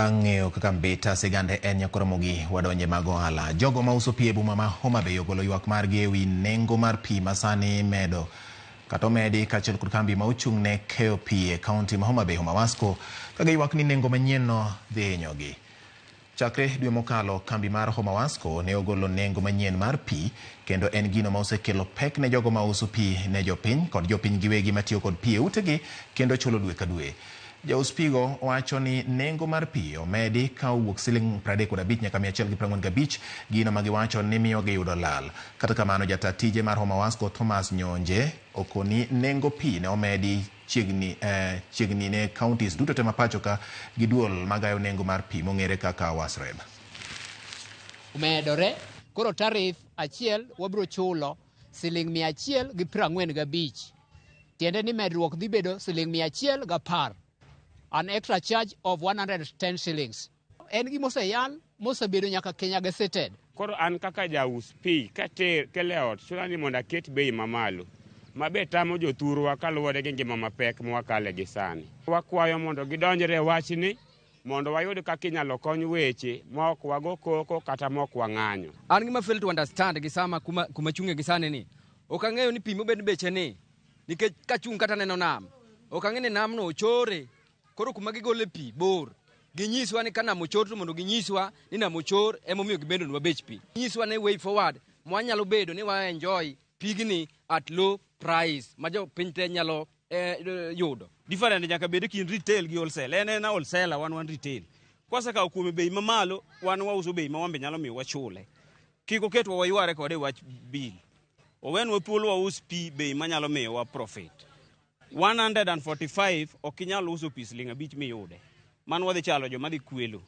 Bang' ng'eyo kaka Mbita sigande en nyakoromogi wadonje mag ohala. Jogo mauso pi e boma ma Homa Bay ogolo ywak margi e wi nengo mar pi ma sani imedo kata omedi kaachiel kod kambi ma ochung' ne keyo pi e kaunti ma Homa Bay Homa Wasco ka giywak ni nengo manyien no dhi hinyogi. Chakre dwe mokalo, kambi mar Homa Wasco ne ogolo nengo manyien mar pi kendo en gino ma osekelo pek ne jogo ma uso pi ne jopiny kod jopiny giwegi matiyo kod pi e utegi kendo chulo dwe ka dwe. Jaus pigo wacho ni nengo mar pi omedi ka owuok siling 35 nyaka 145, gino ma giwacho ni miyo giyudo lal. Kata kamano, jata tije mar Homa Wasco Thomas Nyonje okoni nengo pi ne omedi chiegni eh, chiegni ne counties duto te ma pacho ka gi duol magayo nengo mar pi mong'ere kaka WASREB. Omedore koro tarif achiel wabiro chulo siling 145. Tiende ni medruok dhi bedo siling 110. An extra charge of 110 shillings. En gima oseyal mosebedo nyaka Kenya gazetted. Koro an kaka jaus pi kater kele ot chuna ni mondo aket bei mamalo ma be tamo jothurwa kaluwore gi ngima mapek mwakale gi sani. Wakwayo mondo gidonjre e wachni mondo wayud kaka inyalo kony weche ma ok wago koko kata ma ok wang'anyo. An gima fail to understand gi sama kuma, kuma chung'e gi sani ni ok ang'eyo ni pi mobed beche ni nikech kachung' kata neno nam ok ang'e ni namno ochore koro kuma gigole pi bor ginyiswa ni ka nam ochor to mondo ginyiswa ni nam ochor emomiyo gibedonwa bech pi nyiswa ne way forward mwanyalo bedo ni wa enjoy pigni at low price ma jopiny te nyalo eh, yudo. Different nyaka bed e kind retail gi wholesale. En ena wholesaler, wan wan retail. Kwasekawo kuome bei mamalo, wan wauso bei ma wan be nyalo miyo wachule. Kik oketwa wayware kode e wach bill. Owenwa thuolo waus pi bei manyalo miyowa profit. 145 ok inyal uso pi siling abich miyude. Mano wadhi chalo joma dhi kwelo.